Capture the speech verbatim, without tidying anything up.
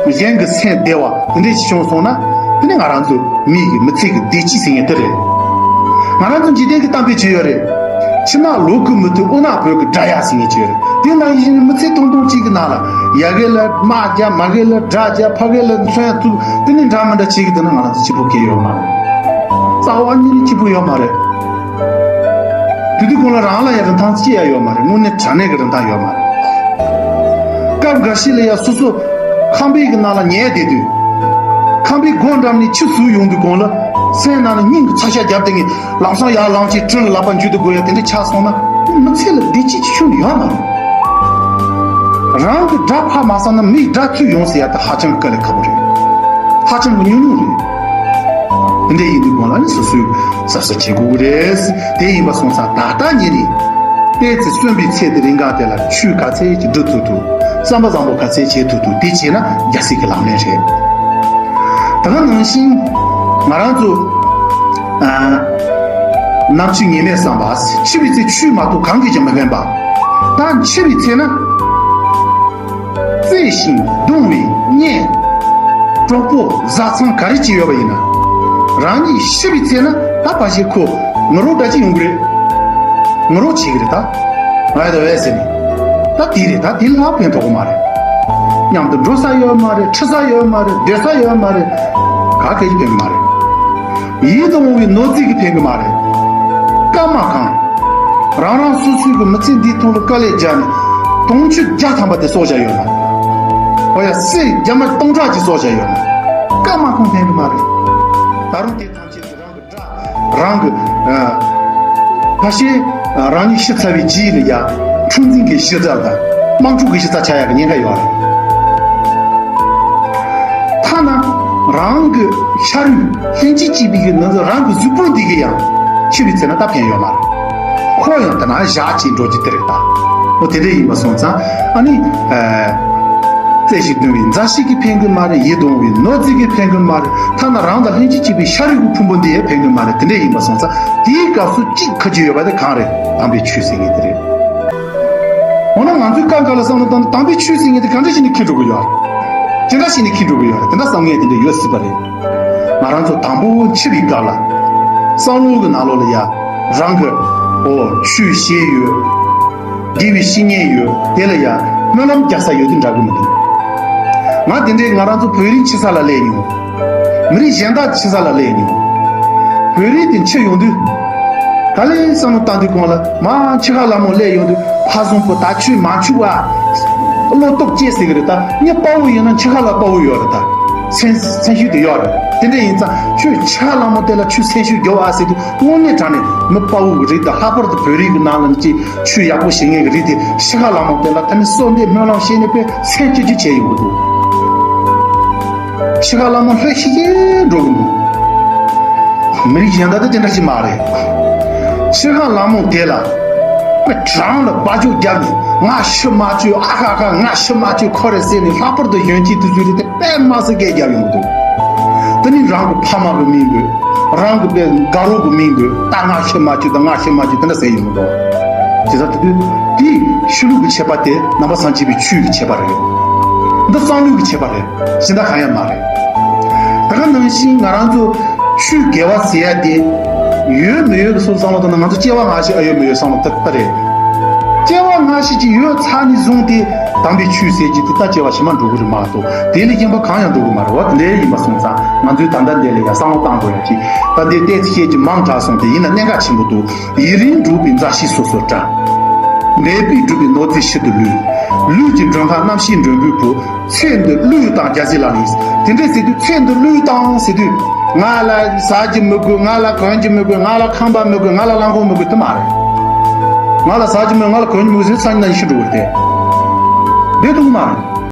གཞན་གྱི་སེམས་བདེ་བ་དེ་འདྲ་ཞིག་བྱུང་སོང་ན། དེ་ནི་ང་རང་ཚོ་མི་གི་མི་ཚེ་གི་བདེ་སྐྱིད་ཟེར་མཁན་དེ་རེད། ང་རང་ཚོ་འཇིག་རྟེན་གྱི་གཏམ་དཔེ་ཅིག་ཡོད་རེད། ཕྱི་ནག་ལོག་གི་མི་ཐུབ། དབུ་ནག་བོད་ཀྱི་དགྲ་ཡ་ཟེར་མཁན་ཅིག་ཡོད་རེད། དེ་ནང་བཞིན་མི་ཚེ་ཐུང་ཐུང་གཅིག་གི་ནང་ལ་ཡ་གི་ལ་དམག་རྒྱག་མ་གི་ལ་དགྲ་རྒྱག་ཕ་གི་ལ་མཚོན་ཐུབ། དེ་ནི་འདྲ་མི་འདྲ་བྱེད་ཀྱི་འདུག་ན་ང་རང་ཚོ་སྐྱིད་པོ་གང་ཡོད་མ་རེད། རྩ་བ་ཉིད་ནས་སྐྱིད་པོ་ཡོད་མ་རེད། དེ་དུས་གོང་ལ་རང་ལ་ཡང་རིན་ཐང་ཅི་ཡང་ཡོད་མ་རེད། དངོས་གནས་དྲང་གནས་ཀྱི་རིན་ཐང་ཡོད་མ་རེད། སྐབས་འགའ་ཞིག་ལ་ཡང་སོ་སོ་ཁང་པའི་གི་ནང་ལ་ཉལ་བསྡད་དུས། ཁང་པའི་སྒོ་འགྲམ་ནས་ཕྱི་ཟུག་ཡོང་དུས་གོང་ལ་སེམས་ནང་ནས་སྙིང་གི་ཚ་ཤ་རྒྱབ་བསྡད་མཁན། ལམ་སང་ཡར་ལངས་ཀྱིས་དྲིན་ལ་ལག་པ་འཇུ་དུ་དགོས་ཡ་དེ་འདྲ་ཆགས་སོང་ན། མི་ཚེ་ལ་བདེ་སྐྱིད་ཅི་ཡང་ཡོད་མ་རེད། རང་གི་དགྲ་ཕར་མ་བསད་ན་མིའི་དགྲ་ཚུར་ཡོང་ཟེར་ཡ་ད་ཧ་ཅང་དཀའ་ལས་ཁག་པོ་རེད། ཧ་ཅང་གི་ཉུང་ཉུང་རེད། དེ་འདྲ་ཡིན་དུས་གོང་ལ་ནི་སོ་སོས་གཟབ་གཟབ་བྱེད་དགོས་ཀྱི་རེད། དེ་ཡིན་པ་སོང་ཙང་ད་ལྟ་ཉིད་ནས་ཏོག་ཙམ་གསོན་པའི་ཚེ་འདི་རིང་ག་དེ་ལ་ཆོས་ག་ཚད་ཅིག་སྒྲུབ་ཐུབ་ཐུབ། བསམ་པ་བཟང་པོ་ག་ཚད་བྱེད་ཐུབ་ཐུབ་དེ་བྱས་ན་རྒྱལ་སྲིད་ཀྱི་ལག་ལེན་རེད། ད་ག་ནང་བཞིན་ང་རང་ཚོ་ཨ་ནམ་འཆི་ངེས་མེད་བསམ་པ། འཆི་བའི་ཚེ་ཆོས་མ་གཏོགས་གང་གིས་ཀྱང་མི་ཕན་པ། ད་འཆི་བའི་ཚེ་ན། བཙས་ཤིང་བརྡུང་བའི་གཉེན། གྲོགས་པོ་བཟའ་ཚང་ག་རེ་ཅིག་ཡོད་པ་ཡིན་ན། རང་ཉིད་ཤི་བའི་ཚེ་ན་ད་ཕལ་ཆེར་ཁོ་ང་རོ་འདྲ་ཅིག་ཡོང་གི་རེད། ང་རོ་བྱེད་ཀྱི་རེད་ད། ང་ཡ་ད་བས་ཟེར་ནས། ད་དེ་རེད་ད། དེ་ལ་ཕན་ཐོགས་ཀྱི་མ་རེད། མཉམ་དུ་འགྲོ་ས་ཡོད་མ་རེད། ཁྲིད་ས་ཡོད་མ་རེད། སྡོད་ས་ཡོད་མ་རེད། ག་གེ་ཅིག་ཕན་གྱི་མ་རེད། ཡིད་དུ་འོང་བའི་ནོར་རྫས་ཀྱིས་ཕན་གྱི་མ་རེད། སྐར་མ་གང་། རང་རང་སོ་སོའི་གི་མི་ཚེ་འདིའི་ཐོག་ལ་དཀའ་ལས་བརྒྱབ་ནས་དུང་ཕྱུར་བརྒྱ་ཐམ་པ་དེ་གསོག་བཞག་ཡོད་ན། འོ་ཡ་སྲས་རྒྱ་མ་སྟོང་ཕྲག་ཅིག་གསོག་བཞག་ཡོད་ན། སྐར་མ་གང་ཕན་གྱི་མ་རེད། ད་རུང་དེ་ཐམས་ཅད་དེ་རང་གི་དགྲ་རང་གི་ཨ་ཕ་ཤེ་རང་ཉིད་ཤི་ཚར་བའི་རྗེས་ལ་ཡ་འཁྲུག་འཛིང་གི་གཞི་རྩ་དང་དམག་འཁྲུག་གི་གཞི་རྩ་ཆགས་ཡག་གི་ཉེན་ཁ་ཡོད་རེད། ཐ་ན་རང་གི་ཤ་རུས་ལྷན་ཅིག་སྐྱེས་པའི་གི་ནང་དུ་རང་གི་གཟུགས་པོ་འདི་གི་ཡང་འཆི་བའི་ཚེ་ན་ད་ཕན་ཡོད་མ་རེད། ཁོ་ཡང་དེ་ན་བཞག་ཅིག་འགྲོ་རྒྱུ་དེ་རེད་ད། འོ་དེ་འདྲ་ཡིན་པ་སོང་ཙང་ཨ་ནི་ཨ་བཙས་ཤིང་བརྡུང་བའི་མཛའ་བཤེས་ཀྱིས་ཕན་གྱི་མ་རེད། ཡིད་དུ་འོང་བའི་ནོར་རྫས་ཀྱིས་ཕན་གྱི་མ་རེད། ཐ་ན་རང་དང་ལྷན་ཅིག་སྐྱེས་པའི་ཤ་རུས་ཀྱི་ཕུང་པོ་འདི་ཡང་ཕན་གྱི་མ་རེད། དེ་འདྲ་ཡིན་པ་སོང་ཙང་དེའི་སྐབས་སུ་གཅིག་ཁ་གྱིས་ཡོད་པ་དེ་གང་རེད། དམ་པའི་ཆོས་ཟེར་མཁན་དེ་རེད། འོ་ན་ང་ཚོའི་སྐབས་འགའ་ལ་བསམ་བློ་བཏང་ན་དམ་པའི་ཆོས་ཟེར་མཁན་དེ་ག་འདྲ་ཞིག་ནས་འཁྱེར་འགྲོ་གི་ཡོད། ཅི་འདྲ་ཞིག་ནས་འཁྱེར་འགྲོ་གི་ཡོད་རེད། དེ་འདྲ་བསམ་མཁན་དེ་འདྲ་ཡོད་སྲིད་པ་རེད། ང་རང་ཚོ་དང་པོ་འཆི་བའི་སྐབས་ལ་བསམ་བློ་གི་ནང་ལོགས་ལ་ཡ་རང་གི་འོ་ཆོས་བཤད་ཡོད། དགེ་བའི་བཤེས་གཉེན་ཡོད། དེ་ལ་ཡ་སྨོན་ལམ་རྒྱག་ས་ཡོད་དེ་འདྲ་གི་མི་འདུག་ང་དེ་འདྲའི་ང་རང་ཚོ་བོད་རིགས་འཆི་ས་ལ་སླེབས་མྱོང་། མི་རིགས་གཞན་དག་འཆི་ས་ལ་སླེབས་མྱོང་། བོད་རིགས་དེ་འཆི་ཡོང་དུས། ག་ལེ་བསམ་བློ་བཏང་དུས་གོང་ལ་མ་འཆི་ཁ་ལ་མོ་སླེབས་ཡོང་དུས་ཕ་བཟང་པོ་ད་ཆོས་མ་འཆུག་ཨ། བློ་སྟོབས་སྐྱེ་ཟེར་གི་རེད་ད། མི་དཔའ་བོ་ཡིན་ན་འཆི་ཁ་ལ་དཔའ་བོ་ཡོད་རེད་ད། སེམས་སེམས་ཤུགས་དེ་ཡོད་རེད། དེ་འདྲ་ཡིན་ཙང་ཁྱོད་འཆི་ཁ་ལ་མོ་དེ་ལ་ཆོས་སེམས་ཤུགས་རྒྱོབ་ཨ་ཟེར་དུས་དངོས་གནས་དྲང་ནས་མི་དཔའ་བོ་གི་རིགས་དང་ལྷག་པར་དུ་བོད་རིགས་ཀྱི་ནང་ལ་ནི་ཅིག་ཆོས་ཡག་པོ་ཤེས་མཁན་གྱི་རིགས་དེ་འཆི་ཁ་ལ་མོ་དེ་ལ་ད་ནི་གསོལ་འདེབས་སྨོན་ལམ་བྱས་ནས་དཔེ་སེམས་སྐྱིད་སྐྱིད་བྱས་ཡོང་གི་འདུག་འཆི་ཁ་ལ་མོ་ལྷོད་ཤིག་གེ་འགྲོ་གི་འདུག་མི་རིགས་གཞན་དག་དེ་དེ་འདྲ་ཞིག་མ་རེད། འཆི་ཁ་ལ་མོ་དེ་ལ་དཔེ་བྲང་ལ་བ་ཅོ་བརྒྱབ་ནས་ང་ཤི་མ་བཅུག་ཨ་ཁ་ཁ་ང་ཤི་མ་བཅུག་ཁོ་རེ་ཟེར་ནས་ལྷག་པར་དུ་གཞོན་སྐྱེས་དེ་ཚོས་དེ་དཔེ་མ་སྲིད་སྐད་རྒྱབ་ཡོང་གི་འདུག་དེ་ནི་རང་གི་ཕ་མ་གི་མིང་དགོས། རང་གི་དཔེ་དགའ་རོགས་ཀྱི་མིང་དུ་ད་ང་ཤི་མ་བཅུག་ད་ང་ཤི་མ་བཅུག་དེ་འདྲ་ཟེར་ཡོང་གི་འདུག་བྱས་ཙང་དེ་དུས་དེའི་ཤི་ལུགས་ཀྱི་ཁྱད་པར་དེ་ནང་པ་སངས་རྒྱས་པའི་ཆོས་ཀྱི་ཁྱད་པར་རེད། འདི་བསམ་བློའི་ཀྱི་ཁྱད་པར་རེད། གཞན་དག་གང་ཡང་མ་རེད། ད་ག་ནང་བཞིན་ང་རང་ཚོ་ཆོས་དགེ་བ་ཟེར་ཡ་དེ་ཡོད་མི་ཡོད་ཀྱི་སོ་བསམ་བློ་བཏང་ན་ང་ཚོ་སྐྱེ་བ་སྔ་ཕྱི་ཨ་ཡོད་མི་ཡོད་བསམ་བློ་ད་ལྟ་རེད། སྐྱེ་བ་སྔ་ཕྱི་ཅིག་ཡོད་ཚར་ནས་བཟུང་སྟེ་དམ་པའི་ཆོས་ཟེར་གྱི་དེ་ལྟ་སྐྱེ་བ་ཕྱི་མ་འགྲོ་གི་རེད་མ་གཏོགས་དེ་ལས་གཞན་པ་གང་ཡང་འགྲོ་གི་མ་རེད། འོ་དེ་འདྲ་ཡིན་པ་སོང་ཙང་ང་ཚོས་ད་ལྟ་འདི་ལ་ཡང་བསམ་བློ་བཏང་དགོས་ཡ་ཅིག་ད་འདི་ཏོག་ཙམ་བཤད་རྒྱུ་མང་དྲགས་སོང་། དེ་ཡིན་ན་གནད་འགག་ཆེན་པོ་འདུག་ཡུན་རིང་འགྲོགས་པའི་མཛའ་བཤེས་སོ་སོར་བཀྲ། འབད་པས་བསྒྲུབས་པའི་ནོར་རྫས་ཕྱིར་དུ་བློས། ལུས་ཀྱི་མགྲོན་ཁང་རྣམ་ཤེས་མགྲོན་པོའི་བུ། ཚེ་འདི་བློས་བཏང་རྒྱལ་སྲས་ལག་ལེན། དེ་འདྲ་ཟེར་དུས་ཚེ་འདི་བློས་བཏང་ཟེར་དུས། ང་ལ་ཟ་རྒྱུ་མི་དགོས། ང་ལ་གོན་རྒྱུ་མི་དགོས། ང་ལ་ཁང་པ་མི་དགོས། ང་ལ་རླངས་འཁོར་མི་དགོས་དེ་མ་རེད། ང་ལ་ཟ་རྒྱུ་མི་དགོས། ང་ལ་གོན་རྒྱུ་མི་དགོས་ཟེར་སང་ཉིན་ནས་ཤི་འགྲོ་གི་རེད་དེ། བསྡད་ཐུབ་ཀྱི་མ་རེད།